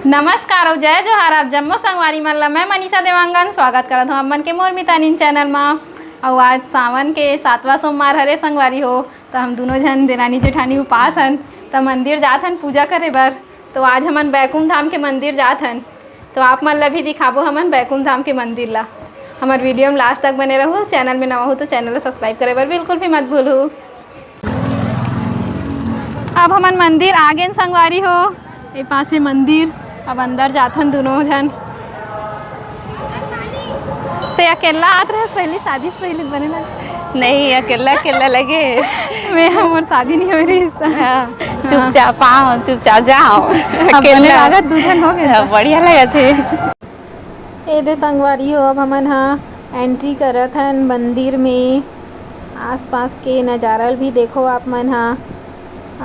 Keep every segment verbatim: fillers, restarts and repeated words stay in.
नमस्कार अउ जय जोहार, आप जम्मो संगवारी मन ला मैं मनीषा देवांगन स्वागत करत हूँ आप मन के मोर मितानिन चैनल मा। अउ आज सावन के सातवां सोमवार हरे संगवारी हो, तो हम दोनों झन देरानी जेठानी उपास हन, त मंदिर जात हन पूजा करे बर। तो आज हमन बैकुंठ धाम के मंदिर जात हन, तो आप मन ला भी दिखाबो हमन बैकुंठ धाम के मंदिर ला। हमर वीडियो में लास्ट तक बने रहू, चैनल में नवा हो तो चैनल ला सब्सक्राइब करे बर बिल्कुल भी मत भूलू। अब हमन मंदिर आ गेन संगवारी हो, ए पास हे मंदिर। अब अंदर जाथन दोनों झन। ते अकेला आत रहस पहली, शादी से पहली बने लगे? नहीं, अकेला अकेला लगे। मैं हमर शादी नहीं हो रही इस तरह। हाँ, चुपचाप आओ, चुपचाप जाओ। अब बने अकेला। लागत दू झन हो गए। हाँ, बढ़िया लगत हे। ए दे संगवारी हो, अब हमन हा एंट्री करत हन मंदिर में। आसपास के नजारा ल भी देखो आप मन हा।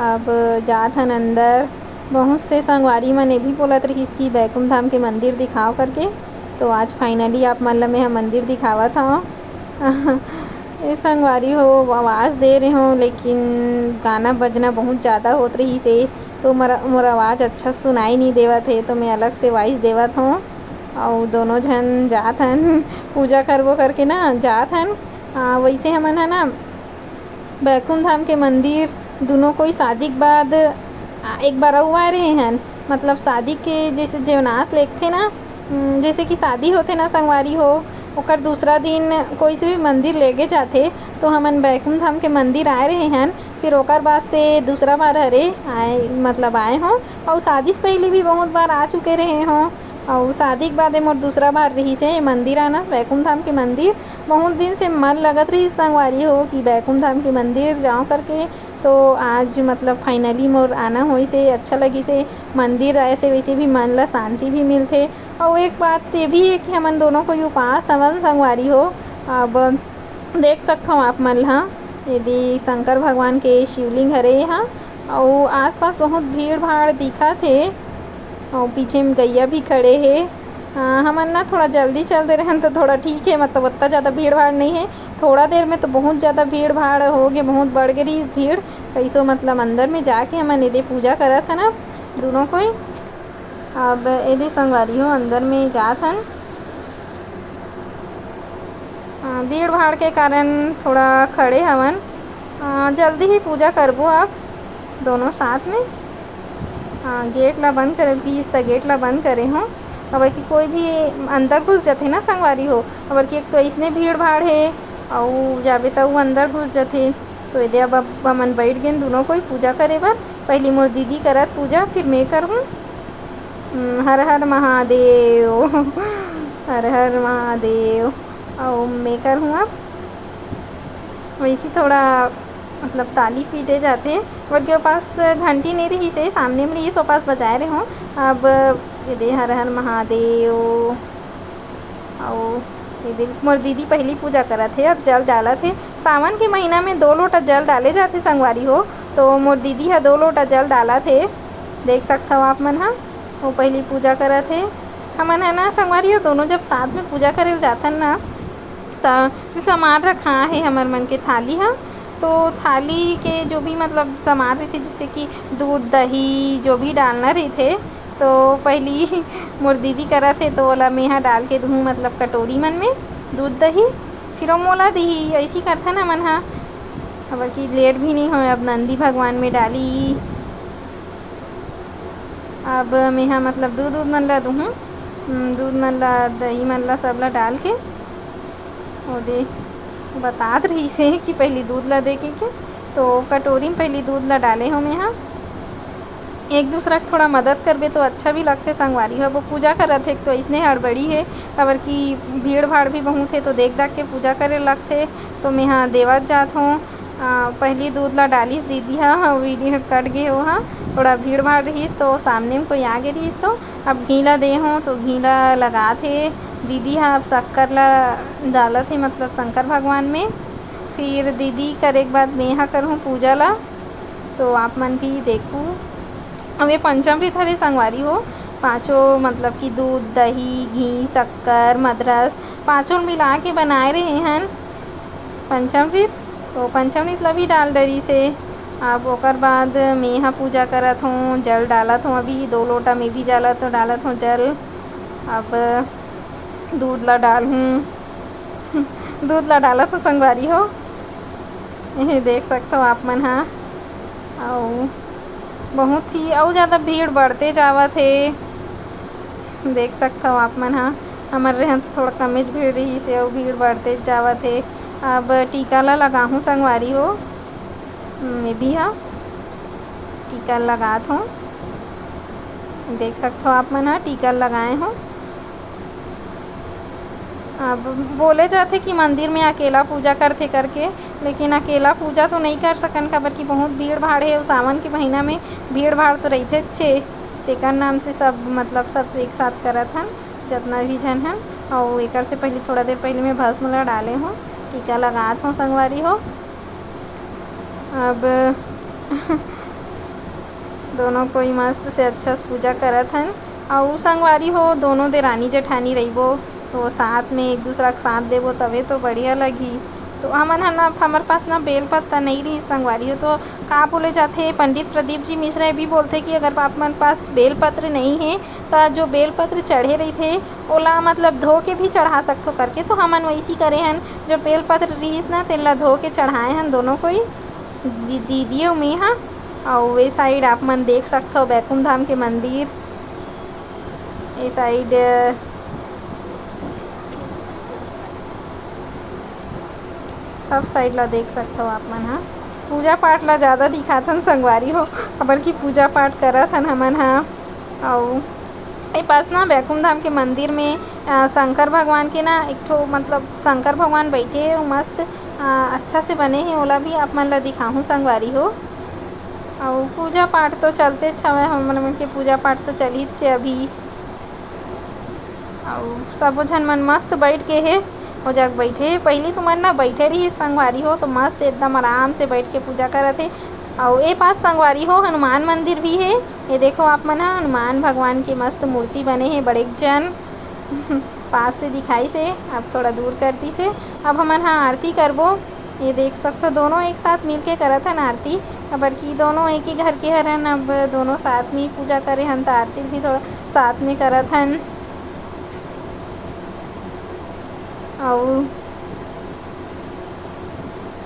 अब जात हन अंदर। बहुत से संगवारी मन ये भी बोलत रहिस कि बैकुंठ धाम के मंदिर दिखाओ करके, तो आज फाइनली आप मन ल मैं ह मंदिर दिखावत हव। ए संगवारी हो, आवाज़ दे रहे हो, लेकिन गाना बजना बहुत ज़्यादा होत रहिस हे, तो मोर, मोर आवाज़ अच्छा सुनाई नहीं देवत हे, तो मैं अलग से वॉइस देवत हूँ। अउ दोनों झन जात हन पूजा करबो करके ना, जात हन। आ, वैसे हमन ह ना बैकुंठ धाम के मंदिर दोनों कोई शादी के बाद, आ, एक बार अउ आए रहे हन। मतलब शादी के जैसे जेवनास लेगथे ना, उम, जैसे कि शादी होथे ना संगवारी हो, ओकर दूसरा दिन कोई से भी मंदिर लेगे जाथे, तो हमन बैकुंठ धाम के मंदिर आए रहे हन। फिर ओकर बाद से दूसरा बार हरे आए, मतलब आए हों। अउ शादी से पहले भी बहुत बार आ चुके रहे हों। अउ शादी के बाद ये मोर दूसरा बार रहिस हे ये मंदिर आना, बैकुंठ धाम के मंदिर। बहुत दिन से मन लगत रहिस संगवारी हो कि बैकुंठ धाम के मंदिर जाओ करके, तो आज मतलब फाइनली मोर आना होइस हे, अच्छा लगिस हे। मंदिर आए से वैसे भी मन ला शांति भी मिलथे। अउ एक बात ये भी हे कि हमन दोनों कोई उपास हवन संगवारी हो। अब देख सकथव आप मन ला, ये दे शंकर भगवान के शिवलिंग हरे यहाँ, अउ आसपास बहुत भीड़ भाड़ दिखत हे। अउ पीछे में गैया भी खड़े हे। हाँ, हमन ना थोड़ा जल्दी चल दे रहन तो थोड़ा ठीक हे, मतलब उतना ज़्यादा भीड़ भाड़ नहीं हे। थोड़ा देर में तो बहुत ज़्यादा भीड़ भाड़ हो गे, बहुत बढ़ गे रहिस भीड़। कैसो मतलब अंदर में जाके हमन एदे पूजा करत हन ना दोनों कोई। अब एदे संगवारी हो अंदर में जात हन। अ, भीड़ भाड़ के कारण थोड़ा खड़े हवन। अ, जल्दी ही पूजा करबो अब दोनों साथ में। अ, गेट ला बंद करे किहिस त गेट ला बंद करे हों, काबर कि कोई भी अंदर घुस जथे ना संगवारी हो, काबर कि एक तो अइसने भीड़ भाड़ हे, अउ जाबे त उ अंदर घुस जथे। तो एदे अब, अब हमन बैठ गेन दोनों कोई पूजा करे बर। पहली मोर दीदी करत पूजा, फिर मैं करहूँ। हम्म, हर हर महादेव। हर हर महादेव। अउ मैं करहूँ अब। वैसे थोड़ा मतलब ताली पीटे जाथे, बल्कि ओ पास घंटी नहीं रहिस हे, सामने में रहिस, ओ पास बजाए रहे हों। अब एदे हर हर महादेव। अउ एदे मोर दीदी पहली पूजा करत हे, अब जल डालत हे। सावन के महीना में दो लोटा जल डाले जाथे संगवारी हो, तो मोर दीदी ह दो लोटा जल डालत हे, देख सकथव आप मन ह। वो पहली पूजा करत हे। हमन ह ना संगवारी हो, दोनों जब साथ में पूजा करे ल जाथन ना, त सामान रखा हे हमर मन के थाली ह, तो थाली के जो भी मतलब सामान रहिथे, जैसे कि दूध, दही, जो भी डालना रहिथे, तो पहली मोर दीदी करत हे, तो ओला मेहा डाल के दूहूँ, मतलब कटोरी मन में दूध, दही, फिर ओ मोला दिही। ऐसी करथन हमन ह, काबर कि लेट भी नहीं होय। अब नंदी भगवान में डाली। अब मेहा मतलब दूध, दूध मन ला दूहूँ, हम्म, दूध मन ला, दही मन ला, सब ला डाल के ओदे बतात रहिस हे कि पहली दूध ला दे के, के। तो कटोरी में पहली दूध ला डाले हों मेहा। एक दूसरा के थोड़ा मदद करबे तो अच्छा भी लगथे संगवारी हो। अब वो पूजा करत हे, एक तो इसने हड़बड़ी हे, काबर कि भीड़ भाड़ भी बहुत हे, तो देख दाख के पूजा करे लगथे। तो मेहा देवत जात हों। आ, पहली दूध ला डालिस दीदी ह, वीडियो कट गे ओहा, थोड़ा भीड़ भाड़ रहिस तो सामने में कोई आ गे रहिस, तो अब घी ला दे हों तो घी ला लगात हे दीदी ह। अब शक्कर ला डालत हे, मतलब शंकर भगवान में। फिर दीदी करे के बाद मेहा करहूँ पूजा ला, तो आप मन भी देखू। अब ये पंचामृत हरे संगवारी हो, पाँचों मतलब कि दूध, दही, घी, शक्कर, मदरस, पाँचों मिला के बनाए रहे हन पंचामृत। तो पंचामृत ला भी डाल डरिस हे। अब ओकर बाद मैं ह पूजा करत हूँ, जल डालत हूँ, अभी दो लोटा में भी डालत हूँ, डालत हूँ जल। अब दूध ला डालहूँ, दूध ला डालत हूँ संगवारी हो। ये देख सकथो आप मन हा, अउ बहुत ही अउ ज़्यादा भीड़ बढ़ते जावत हे। देख सकथो आप मन हा, हमर रहन तो थोड़ा कमेच भीड़ रहिस हे, अउ भीड़ बढ़ते जावत हे। अब टीका ला लगाहूँ संगवारी हो, मैं भी हा टीका लगात हूँ। देख सकथो आप मन हा, टीका लगाए हूँ। अब बोले जाथे कि मंदिर में अकेला पूजा करथे करके, लेकिन अकेला पूजा तो नहीं कर सकन, काबर कि बहुत भीड़ भाड़ हे, अउ सावन के महीना में भीड़ भाड़ तो रहिथेच हे। तेकर नाम से सब, मतलब, सब एक साथ करत हन, जतना भी झन हन। अउ एकर से पहले, थोड़ा देर पहले मैं भस्म ला डाले हूँ, टीका लगात हूँ संगवारी हो। अब दोनों कोई मस्त से अच्छा से पूजा करत हन। अउ संगवारी हो, दोनों देरानी जेठानी रहिबो, तो साथ में एक दूसरा के साथ देबो, तबे तो बढ़िया लगही। तो हमन ह ना, हमर पास ना बेल पत्ता नहीं रही संगवारी हो, तो का बोले जाथे, पंडित प्रदीप जी मिश्रा ये भी बोलथे कि अगर आप मन पास बेल पत्र नहीं है, तो जो बेल पत्र चढ़े रहिथे, ओला मतलब धो के भी चढ़ा सकथो करके। तो हमन वैसी करे हन, जो बेल पत्र रिहिस ना, तेला धो के चढ़ाए हन दोनों कोई, दी-, दीदी अउ मैं हा। अउ ए साइड आप मन देख सकथो बैकुंठ धाम के मंदिर, ए साइड सब साइड ला देख सकथो आप मन हा। पूजा पाठ ला ज़्यादा दिखाथन संगवारी हो, काबर कि पूजा पाठ करत हन हमन हा। अउ ए पास ना बैकुंठ धाम के मंदिर में, अ, शंकर भगवान के ना एक ठो, मतलब, शंकर भगवान बैठे हे, वो मस्त, अ, अच्छा से बने हे, ओला भी आप मन ला दिखाहूँ संगवारी हो। अउ पूजा पाठ तो चलतेच हवय, हमन मन के पूजा पाठ तो चलहिच हे अभी। अउ सबो झन मन मस्त बैठ के हे, ओ जग बैठे हे। पहिली सुमन ना बैठे रही संगवारी हो, तो मस्त एकदम आराम से बैठ के पूजा करत हे। अउ ए पास संगवारी हो, हनुमान मंदिर भी हे। ये देखो आप मन ह, हनुमान भगवान के मस्त मूर्ति बने हे, बड़े जन पास से दिखाई से, अब थोड़ा दूर कर दी से। अब हमन ह आरती करबो। ये देख सकथो, दोनों एक साथ मिलके करत हन आरती, काबर कि दोनों एक ही घर के हरन। अब दोनों साथ में ही पूजा करे हन, त आरती भी थोड़ा साथ में करत हन। अउ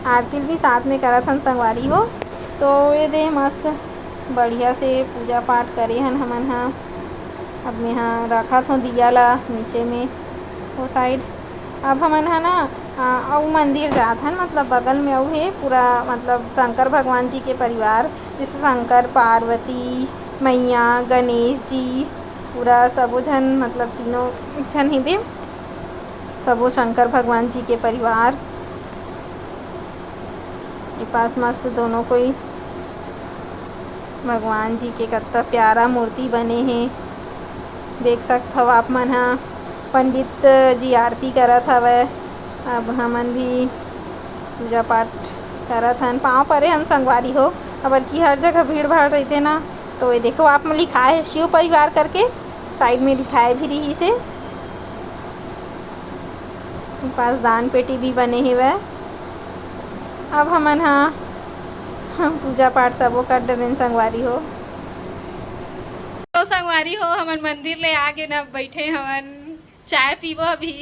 आरती भी साथ में करत हन संगवारी हो। तो ये दे मस्त बढ़िया से पूजा पाठ करे हन हमन ह। अब मैं ह रखत हों दिया ला नीचे में, वो साइड। अब हमन ह ना, आ, अउ मंदिर जात हन, मतलब बगल में अउ हे पूरा, मतलब शंकर भगवान जी के परिवार, जैसे शंकर, पार्वती मैया, गणेश जी, पूरा सबो झन, मतलब तीनों झन हिबे, सबो शंकर भगवान जी के परिवार। ए पास मस्त दोनों कोई भगवान जी के कत्ता प्यारा मूर्ति बने हे, देख सकथव आप मन ह। पंडित जी आरती करत हवय। अब हमन भी पूजा पाठ करत हन, पाँव परे हन संगवारी हो, काबर कि हर जगह भीड़ भाड़ रहिथे ना। तो ये देखो, आप मन लिखाए हे शिव परिवार करके, साइड में लिखाए भी रहिस हे। पास दान पेटी भी बने हेवय। अब हमन ह पूजा पाठ सबो कर डरेन संगवारी हो। तो संगवारी हो, हमन मंदिर ले आगे न, अब बैठे हवन, चाय पीबो अभी,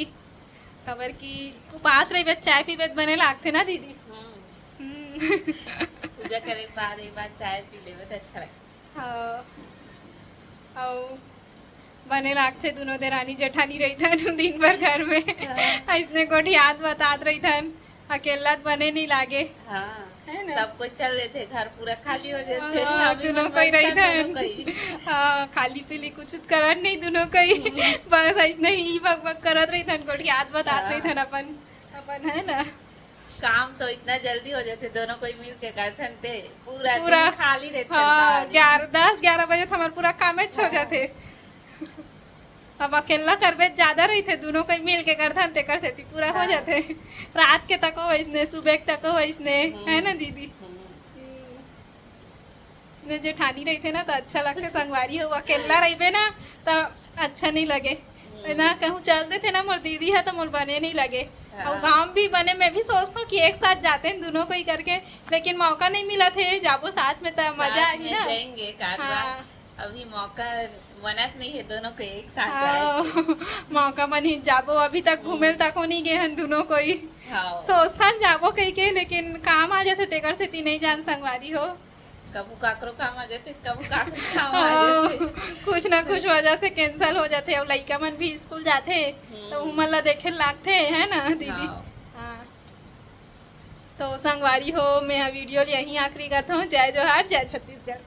काबर कि उपास रहिबे, चाय पीबे त बने लागथे ना दीदी। हम्म। पूजा करे के बाद एक बार चाय पी लेबे त अच्छा लगथे। हाँ। अउ बने लागथे, दुनों देरानी जेठानी रहिथन दिन भर घर में। हाँ। अइसने गोठियात बतात रहिथन, अकेला त बने नहीं लागे। हाँ। है ना? सब कोई चल देथे, घर पूरा खाली हो जाथे। हाँ, हम ही दुनों मन कोई बचथन, रहिथन। दोनों कोई। हाँ, खाली पीली कुछ करत नहीं दुनों कोई। हम्म। बस अइसने ही बक बक करत रहिथन, गोठियात बतात हाँ। रहिथन अपन, अपन, है ना? काम तो इतना जल्दी हो जाथे, दोनों कोई मिल के करथन ते पूरा पूरा दिन खाली रहथन हाँ, बाहर। ग्यारह, दस ग्यारह बजे तो हमार पूरा कामेच हो हाँ। जाथे। अब अकेला करबे ज्यादा रहिथे, दुनों कोई मिल के करथन, तेकर सेती पूरा हो हाँ। जाथे। रात के तको वइसने, सुबह के तको वइसने, हम्म। है ना दीदी? हम्म। हम्म। ने जेठानी रहिथे ना, त अच्छा लगथे संगवारी हो। अकेला रहिबे ना, त अच्छा नहीं लगे। हम्म। ना कहूँ चल देथे ना मोर दीदी ह, त मोर बने नहीं लगे। अउ गांव भी बने, मैं भी सोचथंव कि एक साथ जातेन दूनों कोई करके, लेकिन मौका नहीं मिलत हे। जाबो साथ में त मजा आही ना। जाएंगे एक आध बार। अभी मौका बनत नहीं हे दूनों को एक साथ जाए के। मौका बनी जाबो, अभी तक घूमे ल तको नहीं गे हन दूनों कोई। सोचथन जाबो कहिके, लेकिन काम आ जाथे, तेकर सेती नहीं जान संगवारी हो। कभू काकरो काम आ जाथे, कभू काकरो काम आ जाथे। कुछ ना कुछ वजह से cancel हो जाथे। अउ लइका मन भी स्कूल जाथे, त उमन ला देखे ल लागथे, है ना दीदी? हाँ। तो संगवारी हो, मैं ह video ल यहीं आखिरी करत हंव। जय जोहार, जय छत्तीसगढ़।